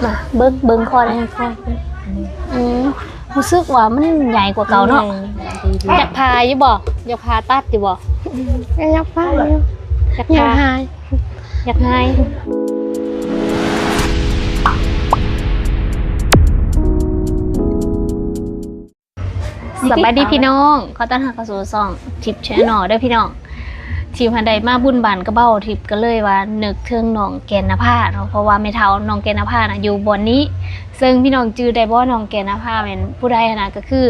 ມາເບິ່ງ ເບິ່ງຄອນ ເອີ ຄອນ ອືມ ຮູ້ສຶກວ່າມັນໃຫຍ່ກວ່າເກົ່າເນາະ. ໃຫຍ່ ຢາກຜ່າຢູ່ບໍ່? ຢາກຜ່າຕັດຢູ່ບໍ່? ອືມ ກໍຢາກຜ່າຢູ່ ຢາກຜ່າ ຢາກຫາຍ ຢາກຫາຍ. ສະບາຍດີພີ່ນ້ອງ ຂໍຕ້ອນຮັບເຂົ້າສູ່ຊ່ອງທິບແຊນແນວເດີພີ່ນ້ອງ. ທິບຫັ້ນໄດ້ມາບຸນບ້ານກະເບົາ ທິບກໍເລີຍວ່ານຶກເຖິງນ້ອງແກ່ນນະພາເນາະ ເພາະວ່າແມ່ເຖົ້ານ້ອງແກ່ນນະພານະຢູ່ບ່ອນນີ້. ເຊິ່ງພີ່ນ້ອງຈື່ໄດ້ບໍ່ ນ້ອງແກ່ນນະພາແມ່ນຜູ້ໃດຫັ້ນນະ? ກໍຄື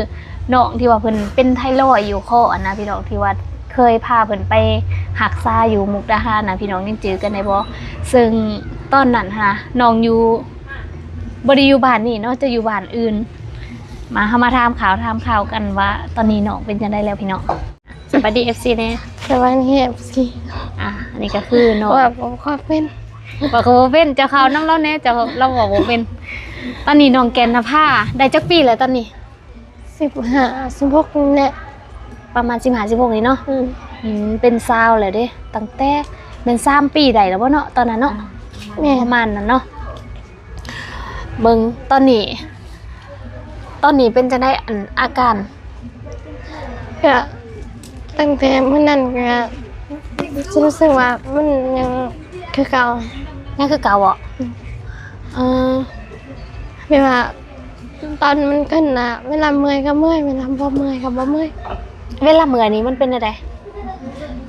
ນ້ອງທີ່ວ່າເພິ່ນເປັນໄທຣອຍຢູ່ຄໍຫັ້ນນະພີ່ນ້ອງ ທີ່ວ່າເຄີຍພາເພິ່ນໄປຮັກສາຢູ່ມຸກດາຫານນະ ພີ່ນ້ອງຍັງຈື່ກັນໄດ້ບໍ່? ເຊິ່ງຕອນນັ້ນຫັ້ນນະ ນ້ອງຢູ່ ບໍ່ໄດ້ຢູ່ບ້ານນີ້ເນາະ ຈະຢູ່ບ້ານອື່ນ. ມາ ເຮົາມາຖາມຂ່າວ ຖາມຂ່າວກັນວ່າຕອນນີ້ນ້ອງເປັນຈັ່ງໃດແລ້ວພີ່ນ້ອງ. ສະບາຍດີເອັຟຊີແດ່. ສະບາຍດີເອັຟຊີ. ອ່າ ອັນນີ້ກໍຄືນ້ອງ ເວົ້າກໍບໍ່ຄ່ອຍເປັນ ເວົ້າກໍບໍ່ເປັນ. ເຈົ້າຂ່າວນຳລາວແດ່ ເຈົ້າ ລາວເວົ້າບໍ່ເປັນ. ຕອນນີ້ນ້ອງແກ່ນນະພາໄດ້ຈັກປີແລ້ວຕອນນີ້? ສິບຫ້າ ສິບຫົກນີ້ແຫຼະ ປະມານສິບຫ້າ ສິບຫົກນີ້ເນາະ. ອືມ ອືມ ເປັນສາວແລ້ວເດ້ ຕັ້ງແຕ່ແມ່ນສາມປີໄດ້ແລ້ວບໍ່ເນາະ ຕອນນັ້ນເນາະ. ແມ່ນ ປະມານນັ້ນເນາະ. ເບິ່ງຕອນນີ້ ຕອນນີ້ເປັນຈັ່ງໃດ ອັນ ອາການ? ກະຕັ້ງແຕ່ມື້ນັ້ນກະຮູ້ສຶກວ່າມັນຍັງຄືເກົ່າ. ຍັງຄືເກົ່າບໍ? ອືມ ເອີ ແບບວ່າຕອນມັນຂຶ້ນນະ ເວລາເມື່ອຍກໍເມື່ອຍ ເວລາບໍ່ເມື່ອຍກໍບໍ່ເມື່ອຍ. ເວລາເມື່ອຍນີ້ມັນເປັນແນວໃດ?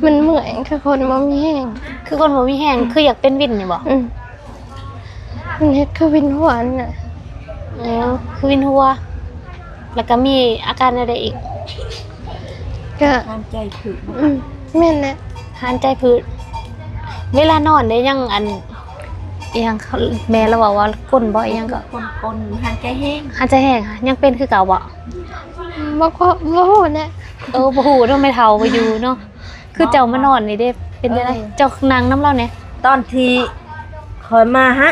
ມັນເມື່ອຍ ຄືຄົນບໍ່ມີແຮງ. ຄືຄົນບໍ່ມີແຮງ ອືມ ຄືຢາກເປັນວິນນີ້ບໍ? ອືມ ມັນເຮັດຄືວິນຫົວຫັ້ນນະ. ເອີ ຄືວິນຫົວ. ແລ້ວກໍມີອາການແນວໃດອີກ? ກໍຫາຍໃຈຜືດ. ອືມ ແມ່ນແຫຼະ ຫາຍໃຈຜືດ. ເວລານອນໄດ້ຍັງ ອັນ ອີຫຍັງ ແມ່ລາວເວົ້າວ່າກົ້ນບໍ ອີຫຍັງກໍ ກົ້ນ ກົ້ນ ຫາຍໃຈແຮງ. ຫາຍໃຈແຮງ ຍັງເປັນຄືເກົ່າບໍ? ບໍ່ ບໍ່ຮູ້ແຫຼະ. ເອີ ບໍ່ຮູ້ເນາະ ແມ່ເຖົ້າບໍ່ຢູ່ເນາະ. ຄືເຈົ້າມານອນນີ້ເດ້ ເປັນຈັ່ງໃດ? ເອີ ເຈົ້ານັ່ງນຳລາວແດ່. ຕອນທີ່ຂ້ອຍມາຫະ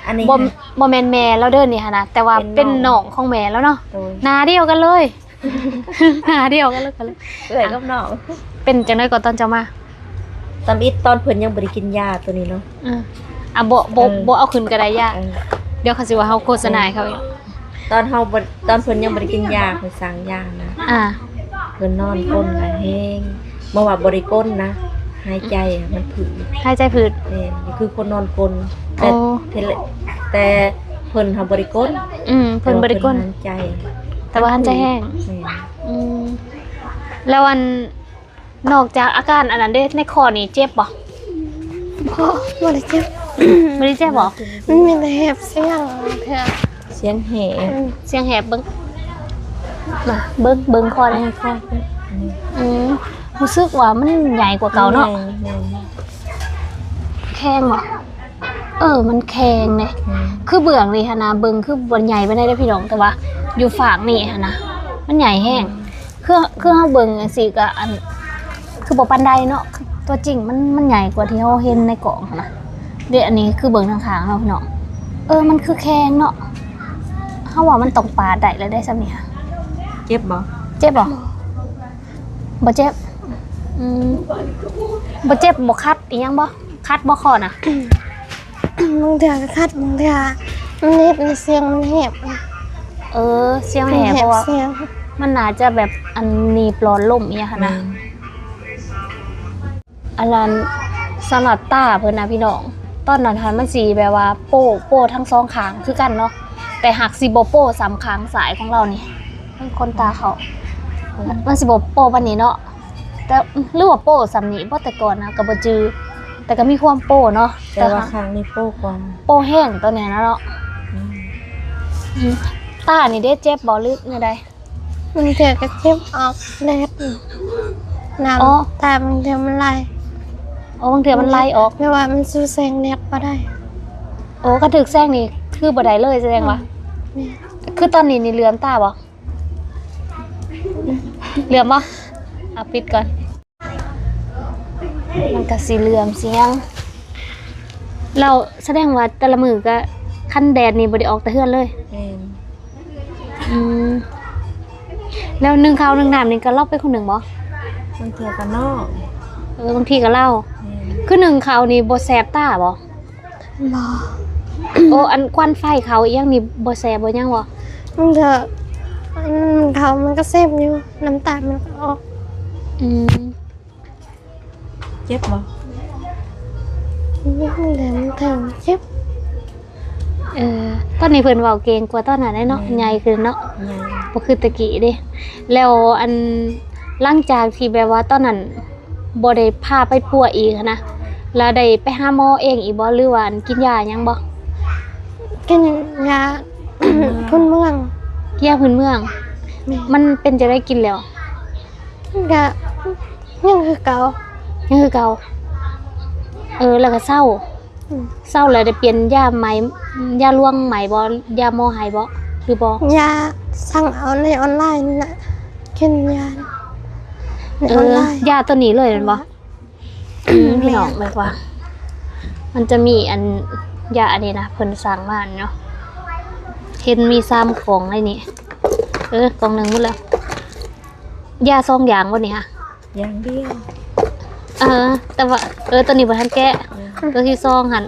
ອັນນີ້ ບໍ່ ບໍ່ແມ່ນແມ່ລາວເດີນີ້ຫັ້ນນະ ແຕ່ວ່າເປັນນ້ອງຂອງແມ່ລາວເນາະ. ໂດຍ ໜ້າດຽວກັນເລີຍ ໜ້າດຽວກັນເລີຍ ເອື້ອຍກັບນ້ອງ. ເປັນຈັ່ງໃດກໍຕອນເຈົ້າມາ? ຕຳອິດຕອນເພິ່ນຍັງບໍ່ໄດ້ກິນຢາໂຕນີ້ເນາະ. ອືມ ອ່ະ ບໍ່ ບໍ່ ເອີ ບໍ່ເອົາຂຶ້ນກໍໄດ້ຢາ. ເອີ ດຽວເຂົາຊິວ່າເຮົາໂຄສະນາໃຫ້ເຂົາອີກ. ຕອນເຮົາບໍ່ ຕອນເພິ່ນຍັງບໍ່ໄດ້ກິນຢາ ຂ້ອຍສັ່ງຢານະ. ອ່າ ເພິ່ນນອນກົ້ນກະແຮງ ບໍ່ວ່າບໍ່ໄດ້ກົ້ນນະ ຫາຍໃຈມັນຜືດ. ຫາຍໃຈຜືດ. ແມ່ນ ຄືຄົນນອນກົ້ນ. ແຕ່ ໂອ້ ແຕ່ເພິ່ນຫາບໍ່ໄດ້ກົ້ນ. ອືມ ເພິ່ນບໍ່ໄດ້ກົ້ນ ແຕ່ວ່າເພິ່ນຫາຍໃຈ ແຕ່ວ່າຫາຍໃຈແຮງ. ແມ່ນ. ອືມ ແລ້ວອັນ ນອກຈາກອາການອັນນັ້ນເດ້ ໃນຄໍນີ້ເຈັບບໍ່? ບໍ່ ບໍ່ໄດ້ເຈັບ. ບໍ່ໄດ້ເຈັບບໍ່? ມັນມີແຕ່ແຫບສຽງເທື່ອ ສຽງແຫບ. ອືມ ສຽງແຫບ. ເບິ່ງ ມາເບິ່ງ ເບິ່ງຄໍແດ່. ອືມ ຮູ້ສຶກວ່າມັນໃຫຍ່ກວ່າເກົ່າເນາະ. ແຂງບໍ່? ເອີ ມັນແຂງເດ້. ອືມ ຄືເບື້ອງນີ້ຫັ້ນນະ ເບິ່ງຄືບໍ່ໃຫຍ່ປານໃດເດ້ພີ່ນ້ອງ ແຕ່ວ່າຢູ່ຟາກນີ້ຫັ້ນນະ ມັນໃຫຍ່ແຮງ. ອືມ ຄື ຄືເຮົາເບິ່ງຈັ່ງຊີ້ກໍອັນ ຄືບໍ່ປານໃດເນາະ ຕົວຈິງມັນ ມັນໃຫຍ່ກວ່າທີ່ເຮົາເຫັນໃນກ້ອງຫັ້ນນະ. ເດ້ ອັນນີ້ຄືເບິ່ງທາງຂ້າງເຮົາພີ່ນ້ອງ ເອີ ມັນຄືແຂງເນາະ. ເຮົາວ່າມັນຕ້ອງປາດໄດ້ແລ້ວເດ້ຊ່ຳນີ້. ເຈັບບໍ່? ເຈັບບໍ່? ບໍ່ເຈັບ. ອືມ ບໍ່ເຈັບ ບໍ່ຄັດອີຫຍັງບໍ່? ຄັດບໍ່ຄໍນະ? ບາງເທື່ອກໍຄັດ ບາງເທື່ອມັນເຮັດໃຫ້ສຽງມັນແຫບ. ເອີ ສຽງມັນແຫບ ມັນແຫບ ເພາະວ່າສຽງ ມັນໜ້າຈະແບບອັນໜີບຫຼອດລົມອີຫຍັງຫັ້ນນະ. ແມ່ນ ອັນນັ້ນ ສຳລັບຕາເພິ່ນນະພີ່ນ້ອງ ຕອນນັ້ນຫັ້ນມັນຊິແບບວ່າໂປ້ ໂປ້ທັງສອງຂ້າງຄືກັນເນາະ ແຕ່ຫາກຊິບໍ່ໂປ້ສ່ຳຂ້າງຊ້າຍຂອງລາວນີ້ ມັນຂົນຕາເຂົາ ມັນຊິບໍ່ໂປ້ປານນີ້ເນາະ. ແຕ່ ຫຼືວ່າໂປ້ສ່ຳນີ້ບໍ່? ແຕ່ກ່ອນນະກໍບໍ່ຈື່ ແຕ່ກໍມີຄວາມໂປ້ເນາະ ແຕ່ວ່າ ແຕ່ວ່າ ຂ້າງນີ້ໂປ້ກວ່າ ໂປ້ແຮງຕອນນີ້ນະເນາະ. ອືມ ອືມ ຕານີ້ເດ້ ເຈັບບໍ່ ຫຼືແນວໃດ? ບາງເທື່ອກໍເຈັບອອກແດດ ນ້ຳ ອໍ ຕາບາງເທື່ອມັນໄຫຼ. ອໍ ບາງເທື່ອມັນໄຫຼອອກ ແບບວ່າມັນສູ້ແສງແດດບໍ່ໄດ້. ໂອ້ ຄັນຖືກແສງນີ້ຄືບໍ່ໄດ້ເລີຍ ສະແດງວ່າ ອືມ ແມ່ນ. ຄືຕອນນີ້ນີ້ເຫຼືອມຕາບໍ່? ເຫຼືອມບໍ່? ເອົາປິດກ່ອນ ມັນກະຊິເຫຼືອມຊິຫຍັງ. ແລ້ວສະແດງວ່າແຕ່ລະມື້ກະ ຄັນແດດນີ້ບໍ່ໄດ້ອອກແຕ່ເຮືອນເລີຍ? ແມ່ນ. ອືມ ແລ້ວໜຶ້ງເຂົ້າໜຶ້ງນ້ຳນີ້ກະລາວເປັນຄົນໜຶ້ງບໍ່? ບາງເທື່ອກະນ້ອງ. ເອີ ບາງທີກະລາວ. ແມ່ນ. ຄືໜຶ້ງເຂົ້ານີ້ບໍ່ແສບຕາບໍ່? ບໍ່. ໂອ້ ອັນຄວັນໄຟເຂົາອີ່ຫຍັງນີ້ບໍ່ແສບບໍ່ຫຍັງບໍ່? ມັນກໍ ມັນເຂົາມັນກໍແສບຢູ່ ນ້ຳຕາມັນກໍອອກ. ອືມ ເຈັບບໍ່? ແດງແທງເຈັບ. ເອີ ຕອນນີ້ເພິ່ນເວົ້າເກັ່ງກວ່າຕອນນັ້ນແຫຼະເນາະ. ແມ່ນ ໃຫຍ່ຂຶ້ນເນາະ. ໃຫຍ່ ບໍ່ຄືແຕ່ກີ້ເດ້. ແລ້ວອັນ ຫຼັງຈາກທີ່ແບບວ່າຕອນນັ້ນບໍ່ໄດ້ພາໄປປົວອີກຫັ້ນນະ ແລ້ວໄດ້ໄປຫາໝໍເອງອີກບໍ່ ຫຼືວ່າອັນ ກິນຢາຫຍັງບໍ່? ກິນຢາພື້ນເມືອງ. ກິນຢາພື້ນເມືອງ. ແມ່ນ. ມັນເປັນຈັ່ງໃດກິນແລ້ວ? ມັນກະຍັງຄືເກົ່າ. ຍັງຄືເກົ່າ. ເອີ ແລ້ວກໍເຊົາ. ອືມ ເຊົາແລ້ວໄດ້ປ່ຽນຢາໃໝ່ ຢາລວງໃໝ່ບໍ່? ຢາໝໍໃຫ້ບໍ່ ຫຼືບໍ່? ຢາສັ່ງເອົາໃນອອນລາຍນີ້ແຫຼະ ກິນຢາໃນ ເອີ ອອນລາຍ. ຢາຕົວນີ້ເລີຍແມ່ນບໍ່? ອືມ ອືມ ພີ່ນ້ອງ ແມ່ນ ແບບວ່າ ມັນຈະມີອັນ ຢາອັນນີ້ນະ ເພິ່ນສັ່ງມາເນາະ ເຫັນມີສາມກ່ອງໃນນີ້. ເອີ ກ່ອງໜຶ່ງໝົດແລ້ວ. ຢາສອງຢ່າງບໍ່ນີ້ຫະ? ຢ່າງດຽວ. ເອີ ແຕ່ວ່າ ເອີ ຕົວນີ້ບໍ່ທັນແກະ. ເອີ ຕົວທີສອງຫັ້ນ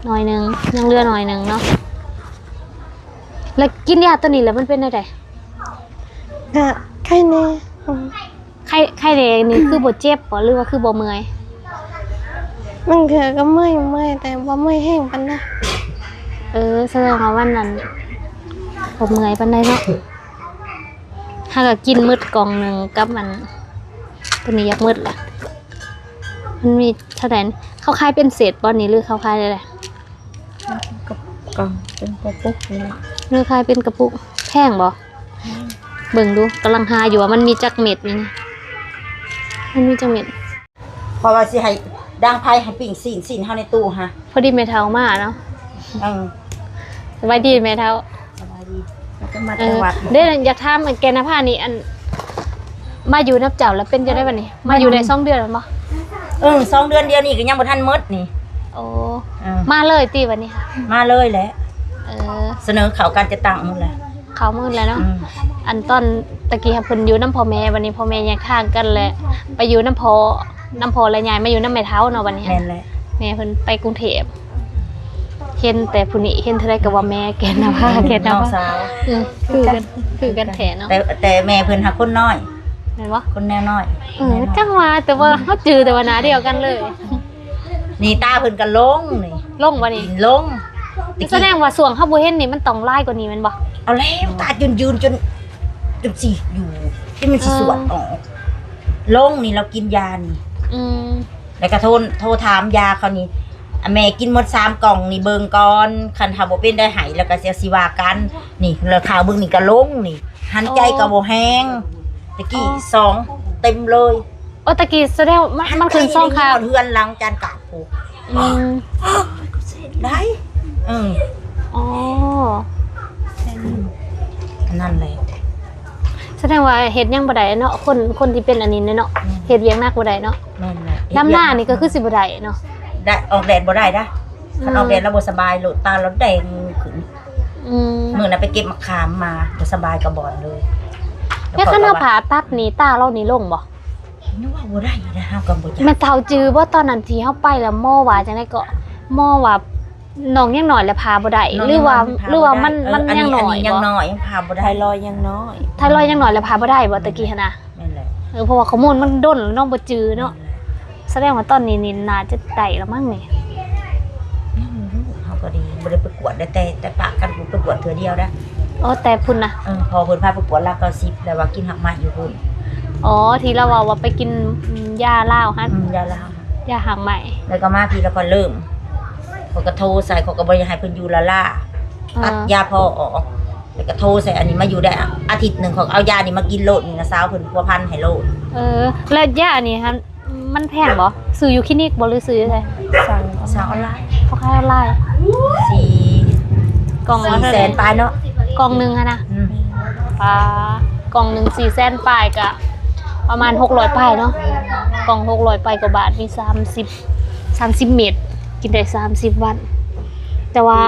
ໜ້ອຍໜຶ່ງ ຍັງເຫຼືອໜ້ອຍໜຶ່ງເນາະ. ແລ້ວກິນຢາຕົວນີ້ແລ້ວມັນເປັນແນວໃດ? ກະໄຄແດ່. ອືມ ໄຄ ໄຄແດ່ນີ້ຄືບໍ່ເຈັບບໍ່ ຫຼືວ່າຄືບໍ່ເມື່ອຍ? ບາງເທື່ອກໍເມື່ອຍ ເມື່ອຍ ແຕ່ບໍ່ເມື່ອຍແຮງປານໃດ. ເອີ ສະແດງວ່າວັນນັ້ນບໍ່ເມື່ອຍປານໃດເນາະ. ຫາກະກິນໝົດກ່ອງໜຶ່ງກັບອັນ ຕົວນີ້ຢາກໝົດລະ. ມັນມີເທົ່າໃດ? ເຂົາຂາຍເປັນເຊັດບໍ່ນີ້ ຫຼືເຂົາຂາຍແນວໃດ? ກັບ ກັບ ເປັນກະປຸກນີ້ແຫຼະ. ເອີ ຂາຍເປັນກະປຸກ. ແພງບໍ່? ແພງ. ເບິ່ງດູ ກຳລັງຫາຢູ່ວ່າມັນມີຈັກເມັດນີ້ ມັນມີຈັກເມັດ. ເພາະວ່າຊິໃຫ້ດັງໄຟ ໃຫ້ປີ້ງຊີ້ນ ຊີ້ນເຮົາໃນຕູ້ຫະ. ພໍດີແມ່ເຖົ້າມາເນາະ. ເອີ ສະບາຍດີແມ່ເຖົ້າ. ສະບາຍດີ. ເອີ ເດ້ ຢາກຖາມ ອັນ ແກ່ນນະພານີ້ ອັນ ມາຢູ່ນຳເຈົ້າແລ້ວເປັນຈັ່ງໃດບັດນີ້? ມາຢູ່ໄດ້ສອງເດືອນແມ່ນບໍ່? ເອີ ສອງເດືອນດຽວນີ້ກໍຍັງບໍ່ທັນໝົດນີ້. ໂອ້ ເອີ ມາເລີຍຕິບັດນີ້? ມາເລີຍແຫຼະ. ເອີ ສະເໜີເຂົ້າການຈັດຕັ້ງໝົດແລ້ວ. ເຂົ້າໝົດແລ້ວເນາະ. ອືມ ອັນຕອນຕະກີ້ເພິ່ນຢູ່ນຳພໍ່ແມ່ ບັດນີ້ພໍ່ແມ່ແຍກທາງກັນແລ້ວ ໄປຢູ່ນຳພໍ່ ນຳພໍ່ ແລ້ວຍ້າຍມາຢູ່ນຳແມ່ເຖົ້າເນາະບັດນີ້. ແມ່ນແຫຼະ. ແມ່ເພິ່ນໄປກຸງເທບ. ເຫັນແຕ່ຜູ້ນີ້ ເຫັນເທື່ອໃດກໍວ່າແມ່ ແກ່ນນະພາ ແກ່ນນະພາ ນ້ອງສາວ. ອືມ ຄືກັນ ຄືກັນແທ້ເນາະ. ແຕ່ ແຕ່ແມ່ເພິ່ນຫາກຄົນນ້ອຍ ແມ່ນບໍ່? ຄົນແນວນ້ອຍ. ເອີ ແມ່ນ້ອຍ. ຈັ່ງວ່າ ແຕ່ວ່າເຮົາຈື່ແຕ່ວ່າໜ້າດຽວກັນເລີຍ. ນີ້ຕາເພິ່ນກໍລົງນີ້. ລົງບໍ່ນີ້? ລົງ. ສະແດງວ່າຊ່ວງເຮົາບໍ່ເຫັນນີ້ມັນຕ້ອງຫຼາຍກວ່ານີ້ແມ່ນບໍ່? ເອົາແລ້ວ ຕາຍືນໆ ຈົນ ຈົນຊິຢູ່ ຈົນມັນຊິສວດອອກ. ເອີ ລົງນີ້ລາວກິນຢານີ້. ອືມ ແລ້ວກໍໂທ ໂທຖາມຢາເຂົານີ້ ອາ ແມ່ກິນໝົດສາມກ່ອງນີ້ເບິ່ງກ່ອນ ຄັນຖ້າບໍ່ເປັນໄດ້ໃຫ້ ແລ້ວກໍຊິ ຊິວ່າກັນ. ນີ້ ແລ້ວຖ້າເບິ່ງນີ້ກໍລົງນີ້ ຫັນໃຈກໍບໍ່ແຮງ. ອໍ ຕະກີ້ ອໍ ສອງເຕັມເລີຍ. ໂອ້ ຕະກີ້ສະແດງວ່າມັນ ມັນຂຶ້ນສອງຂ້າງ ເຮືອນຫຼັງຈານກາດພຸ້ນ. ອືມ ໄດ້. ເອີ ອໍ ອັນນັ້ນແຫຼະ. ສະແດງວ່າເຮັດຫຍັງບໍ່ໄດ້ເນາະ ຄົນ ຄົນທີ່ເປັນອັນນີ້ເນາະ. ແມ່ນ. ເຮັດວຽກໜັກບໍ່ໄດ້ເນາະ. ແມ່ນແຫຼະ. ດຳນານີ້ກໍຄືຊິບໍ່ໄດ້ເນາະ. ໄດ້ ອອກແດດບໍ່ໄດ້ດະ. ອືມ ຄັນອອກແດດລາວບໍ່ສະບາຍໂລດ ຕາລາວແດງຂຶ້ນ. ອືມ ມື້ນັ້ນໄປເກັບໝາກຂາມມາ ບໍ່ສະບາຍກະບອນເລີຍ. ແລ້ວຄັນເຮົາຜ່າຕັດນີ້ ຕາລາວນີ້ລົງບໍ່? ຍັງເວົ້າບໍ່ໄດ້ນະ ເຮົາກໍບໍ່ຈັກ. ແມ່ເຖົ້າຈື່ບໍ່ ຕອນນັ້ນທີ່ເຮົາໄປແລ້ວໝໍວ່າຈັ່ງໃດເກາະ? ໝໍວ່ານ້ອງຍັງນ້ອຍແລ້ວຜ່າບໍ່ໄດ້ ຫຼືວ່າ ຫຼືວ່າມັນ ມັນຍັງນ້ອຍ ຍັງນ້ອຍ ຍັງຜ່າບໍ່ໄດ້. ໄທຣອຍຍັງນ້ອຍ. ໄທຣອຍຍັງນ້ອຍແລ້ວຜ່າບໍ່ໄດ້ບໍ່ ຕະກີ້ຫັ້ນນະ? ແມ່ນແຫຼະ. ເອີ ເພາະວ່າຂໍ້ມູນມັນດົນແລ້ວເນາະ ບໍ່ຈື່ເນາະ. ແມ່ນແຫຼະ. ສະແດງວ່າຕອນນີ້ນີ້ໜ້າຈະໄດ້ລະມັ້ງນີ້. ຍັງບໍ່ຮູ້ ເຮົາກໍດີ ບໍ່ໄດ້ໄປກວດ ໄດ້ແຕ່ ແຕ່ປະກັນໄປກວດເທື່ອດຽວໄດ໋. ອໍ ແຕ່ພຸ້ນນະ. ເອີ ພໍ່ເພິ່ນພາໄປກວດລາວເກົ້າສິບ ແລ້ວວ່າກິນຮາກໄມ້ຢູ່ພຸ້ນ. ອໍ ທີ່ລາວເວົ້າວ່າໄປກິນ ອືມ ຢາລາວຫັ້ນ. ອືມ ຢາລາວ ຢາຮາກໄມ້. ແລ້ວກໍມາພີ້ ແລ້ວກໍເລີ່ມ ຂ້ອຍກໍໂທໃສ່ ຂ້ອຍກໍບໍ່ຢາກໃຫ້ເພິ່ນຢູ່ລ້າໆ. ເອີ ອັດຢາພໍອອກ ແລ້ວກໍໂທໃສ່ອັນນີ້ ມາຢູ່ໄດ້ອາທິດໜຶ່ງ ຂ້ອຍກໍເອົາຢານີ້ມາກິນໂລດ. ນີ້ນະສາວເພິ່ນພົວພັນໃຫ້ໂລດ. ເອີ ແລ້ວຢາອັນນີ້ຫັ້ນ ມັນແພງບໍ່? ຊື້ຢູ່ຄລີນິກບໍ່ ຫຼືຊື້ຢູ່ໃສ? ສັ່ງ ສັ່ງອອນລາຍ. ເຂົາຂາຍອອນລາຍ. ສີ່ ກ່ອງ ສີ່ແສນປາຍເນາະ ກ່ອງໜຶ່ງຫັ້ນນະ. ອືມ ປາ ກ່ອງໜຶ່ງສີ່ແສນປາຍ ກະປະມານຫົກຮ້ອຍປາຍເນາະ. ກ່ອງຫົກຮ້ອຍປາຍກວ່າບາດ ມີສາມສິບ ສາມສິບເມັດ ກິນໄດ້ສາມສິບວັນ. ແຕ່ວ່າ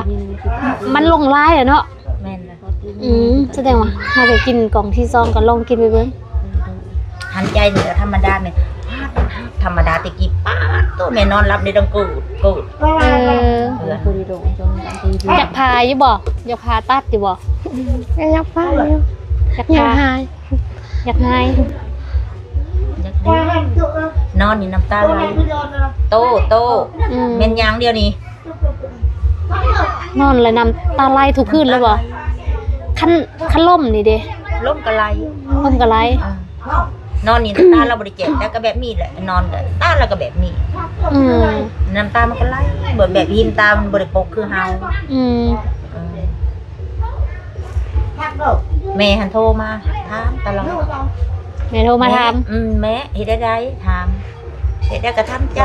ມັນລົງຫຼາຍແລ້ວເນາະ. ແມ່ນແຫຼະ. ອືມ ສະແດງວ່າເຮົາໄດ້ກິນກ່ອງທີສອງ ກໍລອງກິນໄປເບິ່ງ. ອືມ ຫັນໃຈນີ້ກໍທຳມະດາແມ່ນ. ທຳມະດາແຕ່ກີ້ ປາດໂທ້ ແມ່ນອນຫຼັບໄດ້ດັງເກີດ ເກີດ. ເອີ ຢາກຜ່າຢູ່ບໍ່? ຢາກຜ່າຕັດຢູ່ບໍ່? ກໍຢາກຜ່າຢູ່. ຢາກ ຢາກ ຜ່າ ຫາຍ ຢາກຫາຍ. ຢາກດີ ນອນນີ້ນ້ຳຕາໄຫຼ. ໂຕ ໂຕ ອືມ ແມ່ນຫຍັງດຽວນີ້? ນອນແລ້ວນ້ຳຕາໄຫຼທຸກຄືນເລີຍບໍ່? ຄັນ ຄັນລົມນີ້ເດ? ລົມກໍໄຫຼ ລົມກໍໄຫຼ. ເອີ ນອນນີ້ນ້ຳຕາລາວບໍ່ໄດ້ແຈກ ແຕ່ກໍແບບນີ້ແຫຼະ ນອນກໍຕາລາວກໍແບບນີ້. ອືມ ນ້ຳຕາມັນກໍໄຫຼ ແບບ ແບບຫີນຕາມັນບໍ່ໄດ້ປົກຄືເຮົາ. ອືມ ເອີ ແມ່ຫັ້ນໂທມາຖາມຕະຫຼອດ. ແມ່ໂທມາຖາມ? ແມ່ ອືມ ແມ່ເຮັດແນວໃດ? ຖາມ. ເຮັດແນວໃດກໍທຳໃຈ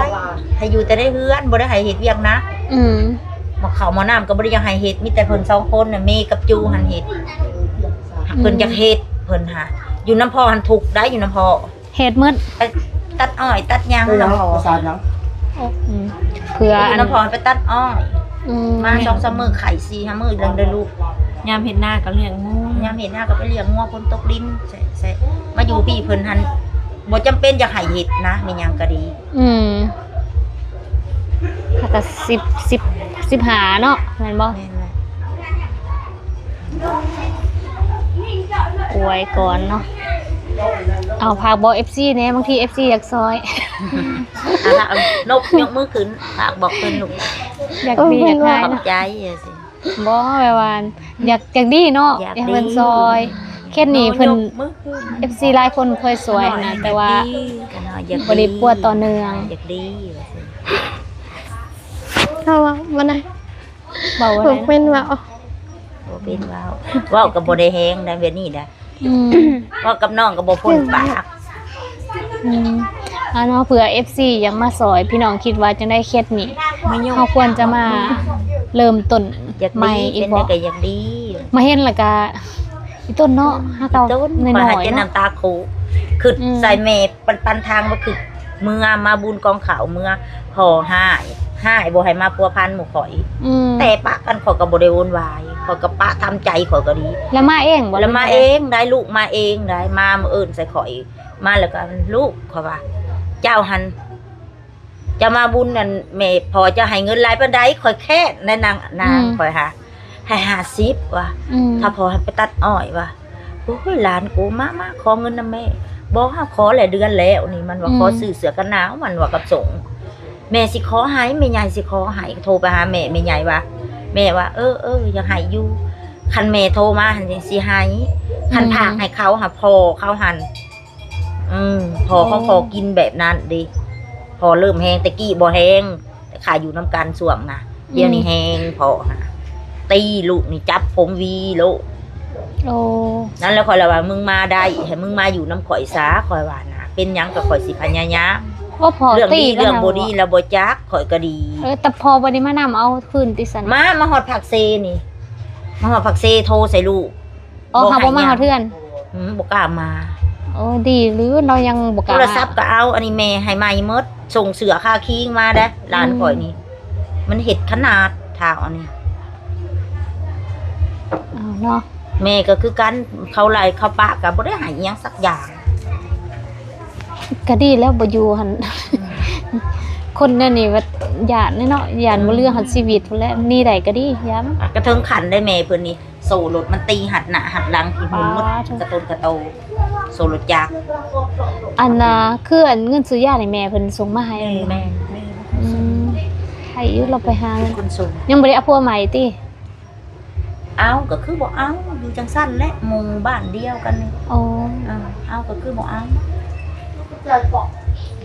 ໃຫ້ຢູ່ແຕ່ໃນເຮືອນ ບໍ່ໄດ້ໃຫ້ເຮັດວຽກໜັກ. ອືມ ໝໍ້ເຂົ້າໝໍ້ນ້ຳກໍບໍ່ໄດ້ຢາກໃຫ້ເຮັດ ມີແຕ່ເພິ່ນສອງຄົນນະ ເມກັບຈູຫັ້ນເຮັດ. ອືມ ເພິ່ນຢາກເຮັດ ເພິ່ນຫາ ຢູ່ນຳພໍ່ຫັ້ນທຸກໄດ໋ ຢູ່ນຳພໍ່. ເຮັດໝົດ ໄປຕັດອ້ອຍຕັດຫຍັງນຳພໍ່. ປະສານຫຍັງ? ອືມ ເພື່ອ ຢູ່ນຳພໍ່ໄປຕັດອ້ອຍ. ອືມ ມາສອງສາມມື້ໄຂ້ສີ່ຫ້າມື້ ເລື່ອງເດີລູກ. ຍາມເຮັດນາກໍລ້ຽງງົວ ຍາມເຮັດນາກໍໄປລ້ຽງງົວ ຝົນຕົກລິນ ໃສ່ ໃສ່ ມາຢູ່ພີ້ເພິ່ນຫັ້ນບໍ່ຈຳເປັນຢາກໃຫ້ເຮັດນະ ແມ່ນຫຍັງກໍດີ. ອືມ ແລ້ວກໍສິບ ສິບ ສິບຫ້າເນາະ ແມ່ນບໍ່? ແມ່ນແຫຼະ. ອວຍກ່ອນເນາະ. ເອົາ ຝາກບອກເອັຟຊີແດ່ ບາງທີເອັຟຊີຢາກຊ່ອຍ. ອ່ະ ນົບຍົກມືຂຶ້ນ ຝາກບອກເພິ່ນລູກ ຢາກດີຢາກຫາຍເນາະ. ຂອບໃຈ ບໍ່ ແບບວ່າ ອືມ ຢາກ ຢາກດີເນາະ ຢາກ ຢາກໃຫ້ເພິ່ນຊ່ອຍ. ເຂດນີ້ເພິ່ນ ເອັຟຊີຫຼາຍຄົນເຄີຍຊ່ອຍນະ ແຕ່ວ່າບໍ່ໄດ້ປົວຕໍ່ເນື່ອງ. ຢາກດີ ວ່າຊັ້ນ. ເຮົາວ່າບໍ່ໄດ້ ເວົ້າບໍ່ໄດ້ ບໍ່ເປັນເວົ້າ ບໍ່ເປັນເວົ້າ ເວົ້າກໍບໍ່ໄດ້ແຮງໃດ໋ ແບບນີ້ໃດ໋. ອືມ ເວົ້າກັບນ້ອງກໍບໍ່ພົ້ນປາກ. ອືມ ອັນວ່າເພື່ອເອັຟຊີຢາກມາຊ່ອຍ ພີ່ນ້ອງຄິດວ່າຈັ່ງໃດເຂດນີ້? ເຮົາຄວນຈະມາເລີ່ມຕົ້ນໃໝ່ອີກບໍ່? ຢາກດີ ເປັນໃດກໍຢາກດີ. ມາເຫັນແລ້ວກໍອີຕົ້ນເນາະ ຫາເກົ່າ ນ້ອຍໆເນາະ ນ້ຳຕາໂຄ ຄຶດ ອືມ ໃສ່ແມ່ ປັນ ປັນທາງວ່າຄືເມືອມາບຸນກອງເຂົ້າ ເມືອພໍ່ຮ້າຍ ຮ້າຍບໍ່ໃຫ້ມາພົວພັນໝູ່ຂ້ອຍ. ອືມ ແຕ່ປະກັນ ຂ້ອຍກໍບໍ່ໄດ້ໂວນວາຍ ຂ້ອຍກໍປະທຳໃຈ ຂ້ອຍກໍດີ. ແລ້ວມາເອງບໍ່? ແລ້ວມາເອງໄດ໋ ລູກມາເອງໄດ໋ ມາມາເອີ້ນໃສ່ຂ້ອຍ ມາແລ້ວກໍ ລູກ ຂ້ອຍວ່າ ເຈົ້າຫັ້ນ ເຈົ້າມາບຸນ ອັນ ແມ່ ພໍ່ເຈົ້າໃຫ້ເງິນຫຼາຍປານໃດ? ຂ້ອຍແຄ້ນໄດ໋ນາງ ນາງ ອືມ ຂ້ອຍຫາ ໃຫ້ຫ້າສິບວ່າ ອືມ ຖ້າພໍ່ໃຫ້ໄປຕັດອ້ອຍວ່າ. ໂອ້ຍ ຫຼານກູ ມາ ມາ ຂໍເງິນນຳແມ່. ບໍ່ ເຮົາຂໍຫຼາຍເດືອນແລ້ວນີ້ ມັນວ່າ ອືມ ຂໍຊື້ເສື້ອກັນໜາວ ມັນວ່າກັບສົງ. ແມ່ຊິຂໍໃຫ້ ແມ່ໃຫຍ່ຊິຂໍໃຫ້. ໂທໄປຫາແມ່ ແມ່ໃຫຍ່ວ່າ ແມ່ວ່າ ເອີ ເອີ ຢາກໃຫ້ຢູ່ ຄັນແມ່ໂທມາຫັ້ນຊິໃຫ້ ຄັນ ອືມ ຝາກໃຫ້ເຂົາຫາພໍ່ເຂົາຫັ້ນ. ອືມ ພໍ່ຂອງ ໂອ້ ພໍ່ກິນແບບນັ້ນເດ້ ພໍ່ເລີ່ມແຮງ ແຕ່ກີ້ບໍ່ແຮງ ແຕ່ຂ້າຢູ່ນຳກັນຊ່ວງນະ ອືມ ດຽວນີ້ແຮງພໍ່ຫັ້ນນະ ຕີລູກນີ້ ຈັບຜົມຫວີໂລດ. ໂອ້ ນັ້ນແຫຼະ ຂ້ອຍລະວ່າ ມຶງມາໄດ້ ໃຫ້ມຶງມາຢູ່ນຳຂ້ອຍຊະ ຂ້ອຍວ່ານະ ເປັນຫຍັງກໍຂ້ອຍຊິພະຍາຍາມ. ໂອ້ ພໍ່ ເລື່ອງດີ ຕີ ເລື່ອງບໍ່ດີລະບໍ່ຈັກ ຂ້ອຍກໍດີ. ເອີ ແຕ່ພໍ່ບໍ່ໄດ້ມານຳເອົາຄືນຕິຊັ້ນ? ມາ ມາຮອດພາກເຊນີ້ ມາຮອດພາກເຊ ໂທໃສ່ລູກ. ອໍ ເຂົາບໍ່ມາຮອດເຮືອນ? ອືມ ບໍ່ກ້າມາ. ໂອ້ ດີຫຼື ເຮົາຍັງບໍ່ກ້າ. ໂທລະສັບກໍເອົາ ອັນນີ້ແມ່ໃຫ້ໃໝ່ໝົດ ສົ່ງເສື້ອຄາຄີງມາເດ້ ຫຼານຂ້ອຍນີ້ ອືມ ມັນເຮັດຂະໜາດທ້າວອັນນີ້. ເອົາເນາະ ແມ່ກໍຄືກັນ ເຂົາໄລ່ເຂົາປະກໍບໍ່ໄດ້ໃຫ້ອີ່ຫຍັງສັກຢ່າງ. ກໍດີແລ້ວບໍ່ຢູ່ຫັ້ນ ຄົນແນວນີ້ວ່າຢ້ານເນາະ ຢ້ານບໍ່ເຫຼືອ ອືມ ຮອດຊີວິດພຸ້ນແຫຼະ ໜີໄດ້ກໍດີ ຢ້ານ. ກະເຖິງຂັ້ນໄດ້ແມ່ເພິ່ນນີ້ ໂສ້ລົດມັນຕີຮັດໜ້າຮັດຫຼັງ ທີ່ຫຸ່ນໝົດ ປາດໂທ້ ກະຕົນກະໂຕ ໂສ້ລົດຈັກ. ອັນນ່າ ຄືອັນເງິນຊື້ຢານີ້ແມ່ເພິ່ນສົ່ງມາໃຫ້? ແມ່ນ ແມ່ນ ແມ່ນ ອືມ ໃຫ້ຢູ່ ລາວໄປຫາ ເປັນຄົນສົ່ງ. ຍັງບໍ່ໄດ້ເອົາຜົວໃໝ່ຕິ? ເອົາ ກໍຄືບໍ່ເອົາ ຢູ່ຈັ່ງຊັ້ນແຫຼະ ໝູ່ບ້ານດຽວກັນ. ອໍ ເອີ ເອົາ ກໍຄືບໍ່ເອົາ.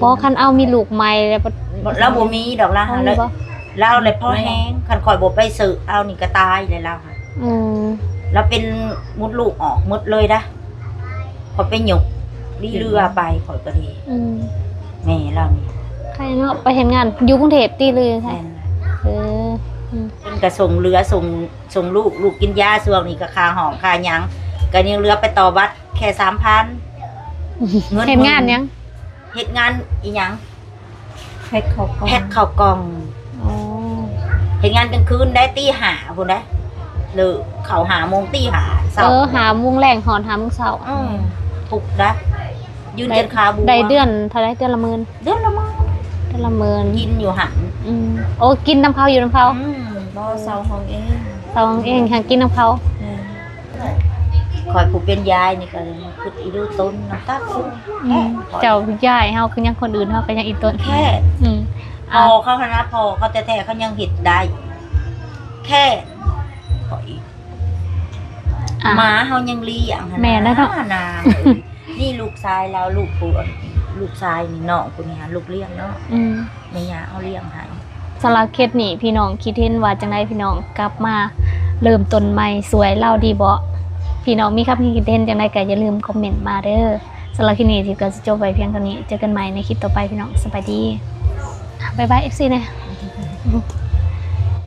ບໍ່ ຄັນເອົາມີລູກໃໝ່ແລ້ວ ລາວບໍ່ມີດອກ ລາວ ເອົາ ລາວ ມີບໍ່? ລາວແຫຼະພໍແຮງ ອືມ ຄັນຂ້ອຍບໍ່ໄປເສີເອົານີ້ກໍຕາຍແລ້ວລາວ. ອືມ ລາວເປັນມົດລູກອອກໝົດເລີຍດະ ຂ້ອຍໄປຍົກດີເຫຼືອໄປ ຂ້ອຍກໍດີ. ອືມ ແມ່ລາວນີ້ ໃຄເນາະ ໄປເຮັດງານຢູ່ກຸງເທບຕິ ຫຼື? ແມ່ນ. ເອີ ອືມ ເພິ່ນກໍສົ່ງເຫຼືອ ສົ່ງ ສົ່ງລູກ ລູກກິນຢາ ຊ່ວງນີ້ກໍຄ່າຫ້ອງຄ່າຫຍັງ ກໍຍັງເຫຼືອໄປຕໍ່ບັດແຄ່ສາມພັນ. ເງິນ ເຮັດງານຫຍັງ? ເຮັດງານອີ່ຫຍັງ? ແພັກເຂົ້າກ່ອງ ແພັກເຂົ້າກ່ອງ. ອໍ ເຮັດງານກາງຄືນໄດ້ ຕີຫ້າພຸ້ນໄດ໋ ເລີກເຂົ້າຫ້າໂມງ ຕີຫ້າເຊົ້າ. ເອີ ຫ້າໂມງແລງຮອດຫ້າໂມງເຊົ້າ. ອືມ ທຸກໄດ໋. ຢືນຈົນຂາບວມ. ໄດ້ເດືອນເທົ່າໃດ? ເດືອນລະໝື່ນ. ເດືອນລະໝື່ນ. ເດືອນລະໝື່ນ. ກິນຢູ່ຫັ້ນ. ອືມ. ໂອ້ ກິນນຳເຂົາ ຢູ່ນຳເຂົາ. ອືມ. ບໍ່ ເຊົ່າຫ້ອງເອງ. ເຊົ່າຫ້ອງເອງ ຫາກິນນຳເຂົາ. ແມ່ນ. ຂ້ອຍຜູ້ເປັນຍາຍນີ້ກໍຄຶດອີດູຕົນນຳຕັບ. ອືມ. ເຈົ້າຢາຍເຮົາຄືຫຍັງ ຄົນອື່ນເຮົາກໍຍັງອີຕົນ. ແຄ່. ອືມ. ພໍ່ເຂົາຫັ້ນນະ ພໍ່ເຂົາແທ້ໆ ເຂົາຍັງເຮັດໄດ້. ແຄ່. ຂ້ອຍ ອ່າ ໝາເຮົາຍັງລ້ຽງຫັ້ນນະ. ແມ່ນແລ້ວເນາະ. ນາງເອີຍ ນີ້ລູກຊາຍລາວ ລູກຜູ້ ລູກຊາຍນີ້ ນ້ອງຜູ້ນີ້ຫາລູກລ້ຽງເນາະ. ອືມ. ແມ່ຍ່າເອົາລ້ຽງໃຫ້. ສຳລັບເຄສນີ້ ພີ່ນ້ອງຄິດເຫັນວ່າຈັ່ງໃດ? ພີ່ນ້ອງກັບມາເລີ່ມຕົ້ນໃໝ່ຊ່ວຍລາວດີບໍ່? ພີ່ນ້ອງມີຄຳຄິດເຫັນຈັ່ງໃດກໍຢ່າລືມຄອມເມັນມາເດີ້. ສຳລັບຄລິບນີ້ ທິບກໍຊິຈົບໄວ້ພຽງເທົ່ານີ້. ເຈີກັນໃໝ່ໃນຄລິບຕໍ່ໄປ ພີ່ນ້ອງ. ສະບາຍດີ. ບາຍບາຍ ເອັຟຊີ ແດ່.